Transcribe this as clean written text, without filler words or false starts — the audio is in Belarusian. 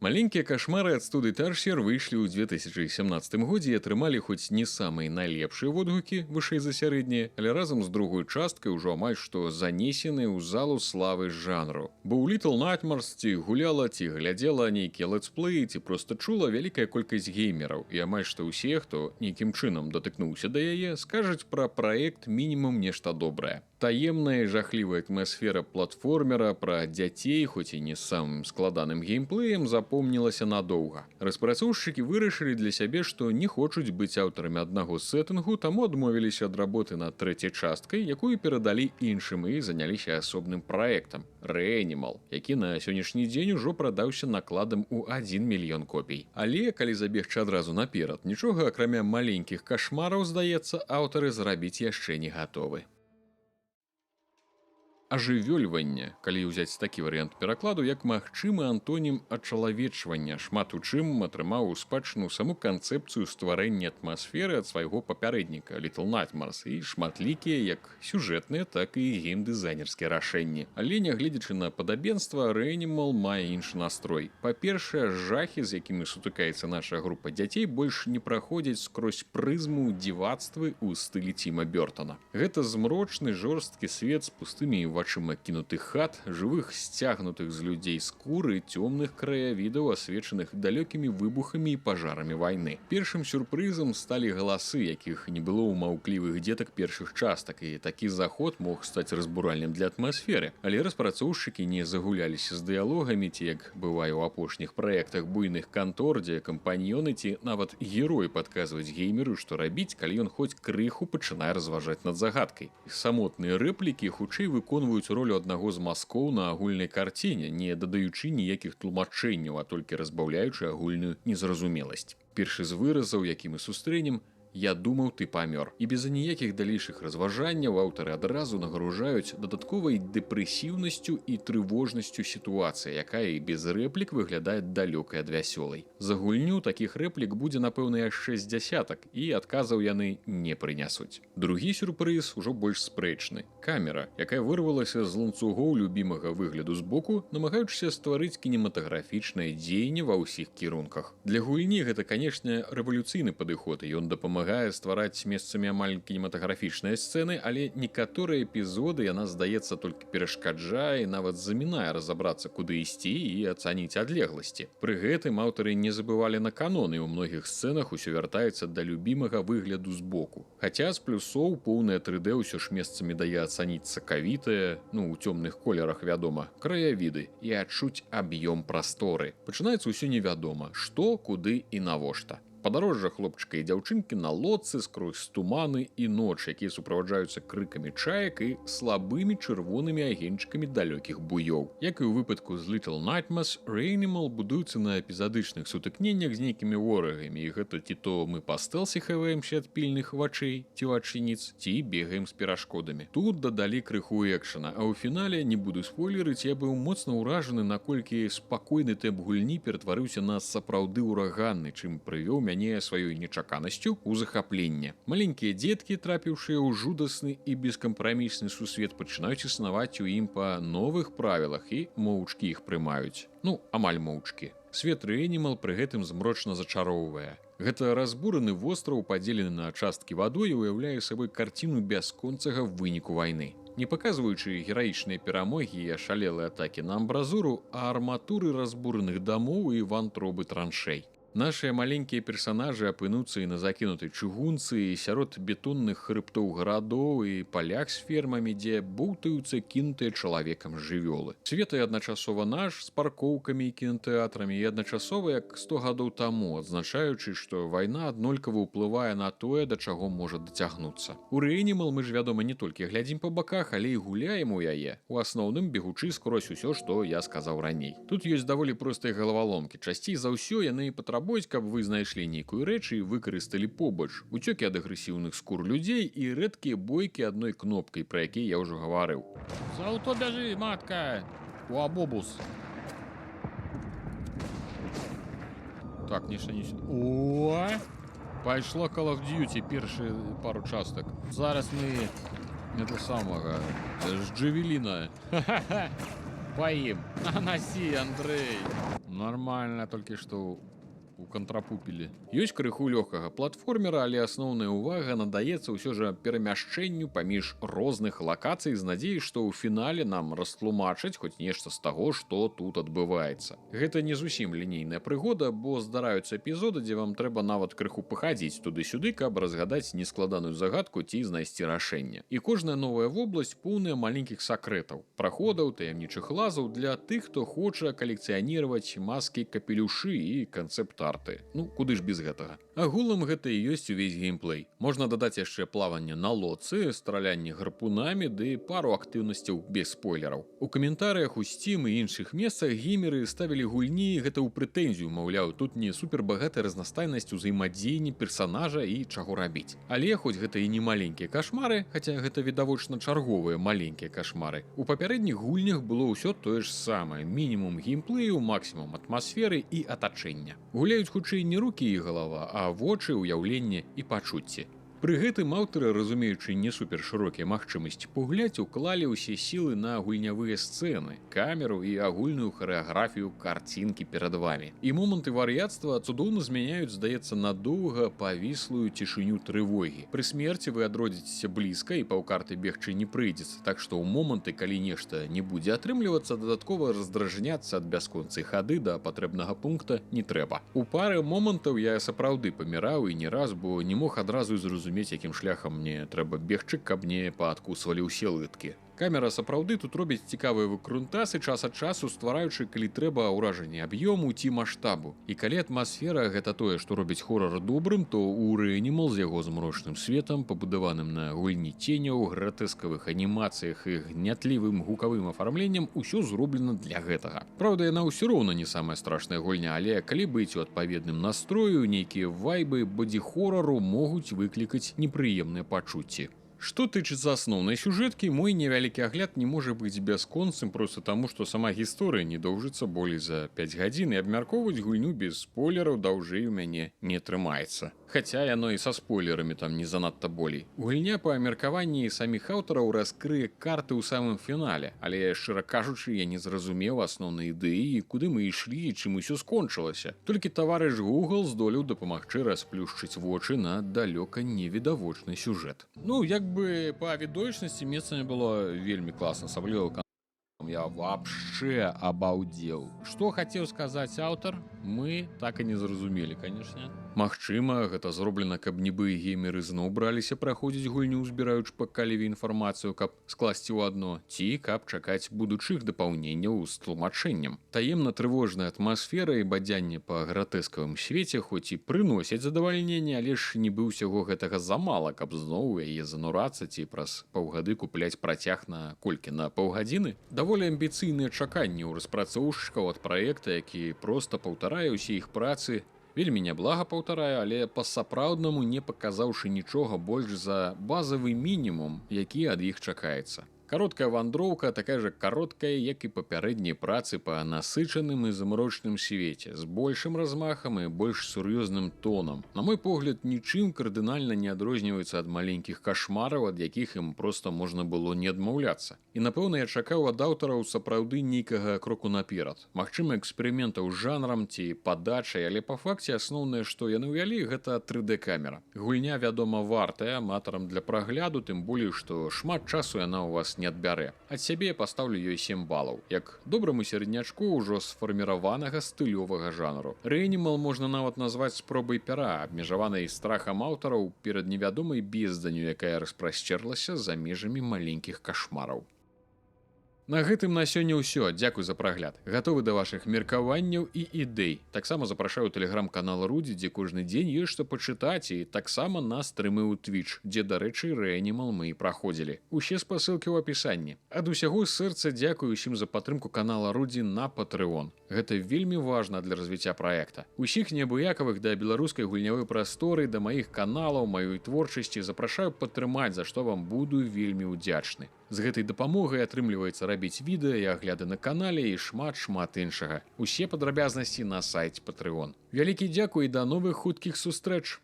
Маленькія кашмары ад студыі Тарсер выйшлі ў 2017 годзе і атрымалі хоць не самыя найлепшыя водгукі, вышэй за сярэднія, але разам з другой часткай ўжо амаль што занесены ў залу славы жанру. Бо ў Little Nightmares ці гуляла, ці глядзела нейкія летсплеі, ці проста чула вялікая колькасць геймераў, і амаль што ўсе, хто нейкім чынам датыкнуўся да яе, скажуць пра праект мінімум нешта добрае. Таемная і жахлівая атмасфера платформера пра дзяцей, хоць і не з самым складаным геймплеем, запомнілася надоўга. Распрацоўшчыкі вырашылі для сябе, што не хочуць быць аўтарамі аднаго сеттынгу, таму адмовіліся ад работы над трэцяй часткай, якую перадалі іншым, і заняліся асобным праектам Reanimal, які на сённяшні дзень ужо прадаўся накладам у 1 мільён копій. Але калі забегчы адразу наперад, нічога акрамя маленькіх кашмараў, здаецца, аўтары зрабіць яшчэ не гатовы. Ажывёльванне, калі ўзяць такі варыянт перакладу, як магчымы антонім ачалавечвання, шмат у чым атрымаў у спадчыну саму канцэпцыю стварэння атмасферы ад свайго папярэдніка Little Nightmares і шматлікія як сюжэтныя, так і геймдызайнерскія рашэнні. Але, нягледзячы на падабенства, Reanimal мае іншы настрой. Па-першае, жахі, з якімі сутыкаецца наша група дзяцей, больш не праходзяць скрозь прызму дзівацтвы ў стылі Ціма Бёртона. Гэта змрочны, жорсткі свет з пустымі вачыма кінутых хат, жывых сцягнутых з людзей скуры, цёмных краявідаў, асвечаных далёкімі выбухамі і пажарамі вайны. Першым сюрпрызам сталі галасы, якіх не было ў маўклівых дзетак першых частак, і такі заход мог стаць разбуральным для атмасферы. Але распрацоўшчыкі не загуляліся з дыялогамі ці, як бывае ў апошніх праектах буйных кантор, дзе кампаньёны ці нават героі падказваюць геймеру, што рабіць, калі ён хоць крыху пачынае разважаць над загадкай. Самотныя рэплікі хутчэй выконваюць ролю аднаго з мазкоў на агульнай карціне, не дадаючы ніякіх тлумачэнняў, а толькі разбаўляючы агульную незразумеласць. Першы з выразаў, які мы сустрэнем: «Я думаў, ты памёр». І без аніякіх далейшых разважанняў аўтары адразу нагружаюць дадатковай дэпрэсіўнасцю і трывожнасцю сітуацыі, якая і без рэплік выглядае далёкай ад вясёлай. За гульню такіх рэплік будзе, напэўна, яшчэ з дзясятак, і адказаў яны не прынясуць. Другі сюрпрыз ужо больш спрэчны. Камера, якая вырвалася з ланцугоў любімага выгляду збоку, намагаючыся стварыць кінематаграфічнае дзеянне ва ўсіх кірунках. Для гульні гэта, канешне, рэвалюцыйны падыход, і ён дапамагае ствараць месцамі амаль кінематаграфічныя сцэны, але некаторыя эпізоды яна, здаецца, толькі перашкаджае і нават замінае разабрацца, куды ісці, і ацаніць адлегласці. Пры гэтым аўтары не забывалі на канон, і ў многіх сцэнах усё вяртаецца да любімага выгляду збоку. Хаця з плюсоў поўнае 3D ўсё ж месцамі дае ацаніць сакавітыя, ну, у цёмных колерах, вядома, краявіды і адчуць аб'ём прасторы. Пачынаецца ўсё невядома, што, куды і навошта. Падарожжа хлопчыка і дзяўчынкі на лодцы скрозь туманы і ноч, якія суправаджаюцца крыкамі чаек і слабымі чырвонымі агеньчыкамі далёкіх буёў. Як і ў выпадку з Little Nightmares, Reanimal будуецца на эпізадычных сутыкненнях з нейкімі ворагамі, і гэта ці то мы па стэлсе хаваемся ад пільных вачэй ці вачыніц, ці бегаем з перашкодамі. Тут дадалі крыху экшана, а ў фінале, не буду спойлерыць, я быў моцна ўражаны, наколькі спакойны тэмп гульні ператварыўся на сапраўды ураганны, чым прывёў мяне сваёй нечаканасцю ў захапленне. Маленькія дзеткі, трапіўшыя ў жудасны і бескампрамісны сусвет, пачынаюць існаваць у ім па новых правілах і моўчкі іх прымаюць. Ну, амаль моўчкі. Свет Reanimal пры гэтым змрочна зачароўвае. Гэта разбураны востраў, падзелены на часткі вадой, уяўляе сабой карціну бясконцага выніку вайны. Не паказваючы гераічныя перамогі і ашалелыя атакі на амбразуру, а арматуры разбураных дамоў і вантробы траншэй. Нашыя маленькія персанажы апынуцца і на закінутай чыгунцы, і сярод бетонных хрыбтоў гарадоў, і палях з фермамі, дзе боўтаюцца кінутыя чалавекам жывёлы. Свет і адначасова наш, з паркоўкамі і кінатэатрамі, і адначасова як 100 гадоў таму, адзначаючы, што вайна аднолькава ўплывае на тое, да чаго можа дацягнуцца. У Reanimal мы ж, вядома, не толькі глядзім па баках, але і гуляем у яе, у асноўным бегучы скрозь усё, што я сказаў раней. Тут ёсць даволі простыя галаваломкі. Часцей за ўсё яны патрабуюць, каб вы знайшлі нейкую рэч і выкарысталі побач, уцёкі ад агрэсіўных скур людзей і рэдкія бойкі адной кнопкай, пра якія я ўжо гаварыў. За аўто бяжы, матка! У абобус. Так, нешта не сюды. О! Пайшла Call of Duty першы пару частак. Зараз мы это самага з Джавеліна. Ха-ха-ха. Паім. На, насі, Андрей. Нормально, толькі што укантрапупілі. Ёсць крыху лёгкага платформера, але асноўная ўвага надаецца ўсё жа перамяшчэнню паміж розных лакацый з надзеяй, што ў фінале нам растлумачаць хоць нешта з таго, што тут адбываецца. Гэта не зусім лінейная прыгода, бо здараюцца эпізоды, дзе вам трэба нават крыху пахадзіць туды-сюды, каб разгадаць нескладаную загадку ці знайсці рашэнне. І кожная новая вобласць поўная маленькіх сакрэтаў, праходаў, таямнічых лазаў для тых, хто хоча калекцыяніраваць маскі, капелюшы і канцэпт-арты. Ну, куды ж без гэтага. Агулам гэта і ёсць увесь геймплей. Можна дадаць яшчэ плаванне на лодцы, стралянне гарпунамі ды пару актыўнасцяў без спойлераў. У каментарыях у Steam і іншых месцах геймеры ставілі гульні гэта ў прэтэнзію, маўляў, тут не супербагатая разнастайнасць узаемадзеяння персанажа і чаго рабіць. Але хоць гэта і не маленькія кашмары, хаця гэта відавочна чарговыя маленькія кашмары. У папярэдніх гульнях было ўсё тое ж самае: мінімум геймплею, максімум атмасферы і атачэння. Гуляюць хутчэй не рукі і галава, а вочы, уяўленне і пачуцці. Пры гэтым аўтары, разумеючы не супершырокія магчымасці пагуляць, уклалі ўсе сілы на гульнявыя сцэны, камеру і агульную харэаграфію карцінкі перад вамі. І моманты вар'яцтва цудоўна змяняюць, здаецца, надоўга павіслую цішыню трывогі. Пры смерці вы адродзіцеся блізка, і паўкарты бегчы не прыйдзецца, так што ў моманты, калі нешта не будзе атрымлівацца, дадаткова раздражняцца ад бясконцай хады да патрэбнага пункта не трэба. У пары момантаў я сапраўды паміраў, і не раз, бо не мог адразу зразумець, якім шляхам мне трэба бегчы, каб не паадкусвалі ўсе лыткі. Камера сапраўды тут робіць цікавыя выкрунтасы, час ад часу ствараючы, калі трэба, ўражанне аб'ёму ці маштабу. І калі атмасфера — гэта тое, што робіць хорар добрым, то у Reanimal з яго змрочным светам, пабудаваным на гульні ценяў, гратэскавых анімацыях і гнятлівым гукавым афармленнем, усё зроблена для гэтага. Праўда, яна ўсё роўна не самая страшная гульня, але калі быць у адпаведным настрою, нейкія вайбы боді-хорару могуць выклікаць непрыемныя пачуцці. Што тычыцца асноўнай сюжэткі, мой невялікі агляд не можа быць бясконцым проста таму, што сама гісторыя не доўжыцца болей за 5 гадзін, і абмяркоўваць гульню без спойлераў даўжэй у мяне не атрымаецца. Хаця яно і са спойлерамі там не занадта болей. Гульня, па меркаванні саміх аўтараў, раскрые карты ў самым фінале, але, шчыра кажучы, я не зразумеў асноўнай ідэі, куды мы ішлі і чым усё скончылася. Толькі таварыш Google здолеў дапамагчы расплюшчыць вочы на далёка невідавочны сюжэт. Ну, як бы па відовічнасці месцамі было вельмі класна, асабліва я вообще обалдел. Што хацеў сказаць аўтар, мы так і не зразумелі, конечно. Магчыма, гэта зроблена, каб нібы геймеры зноў браліся праходзіць гульню, збіраючы па каліве інфармацыю, каб скласці ў адно, ці каб чакаць будучых дапаўненняў з тлумачэннем. Таемна трывожная атмасфера і бадзянне па гратэскавым свеце хоць і прыносяць задавальненне, але ж нібы ўсяго гэтага замала, каб зноў у яе занурацца ці праз паўгады купляць працяг на колькі, на паўгадзіны. Даволі амбіцыйныя чаканні ў распрацоўшчыкаў ад праекта, які проста паўтарае ўсе іх працы, вельмі няблага паўтарае, але па-сапраўднаму не паказаўшы нічога больш за базавы мінімум, які ад іх чакаецца. Кароткая вандроўка, такая же кароткая, як і папярэднія працы, па насычаным і змрочным свеце, з большым размахам і больш сур'ёзным тонам. На мой погляд, нічым кардынальна не адрозніваецца ад маленькіх кашмараў, ад якіх ім проста можна было не адмаўляцца. І, напэўна, я чакаў ад аўтараў сапраўды нейкага кроку наперад. Магчыма, эксперыментаў з жанрам ці падачай, але па факце асноўнае, што яны ўвялі, гэта 3D камера. Гульня, вядома, вартая аматарам для прагляду, тым болей, што шмат часу яна ў вас не адбярэ. Ад сябе я пастаўлю ёй 7 балаў, як добраму сераднячку ўжо сфарміраванага стылёвага жанру. Reanimal можна нават назваць спробай пяра, абмежаванай страхам аўтараў перад невядомай безданню, якая распрасцерлася за межамі маленькіх кашмараў. На гэтым на сёння ўсё. Дзякуй за прагляд. Гатовы да вашых меркаванняў і ідэй. Таксама запрашаю тэлеграм-канал Рудзі, дзе кожны дзень ёсць што пачытаць, і таксама на стрымы ў Twitch, дзе, дарэчы, Reanimal мы і праходзілі. Усе спасылкі ў апісанні. Ад усяго сэрца дзякую усім за падтрымку канала Рудзі на Patreon. Гэта вельмі важна для развіцця праекта. Усіх неабыякавых да беларускай гульнявой прасторы, да маіх каналаў, маёй творчасці запрашаю падтрымаць, за што вам буду вельмі ўдзячны. З гэтай дапамогай атрымліваецца рабіць відэа і агляды на канале і шмат-шмат іншага. Усе падрабязнасці на сайце Patreon. Вялікі дзякуй і да новых хуткіх сустрэч.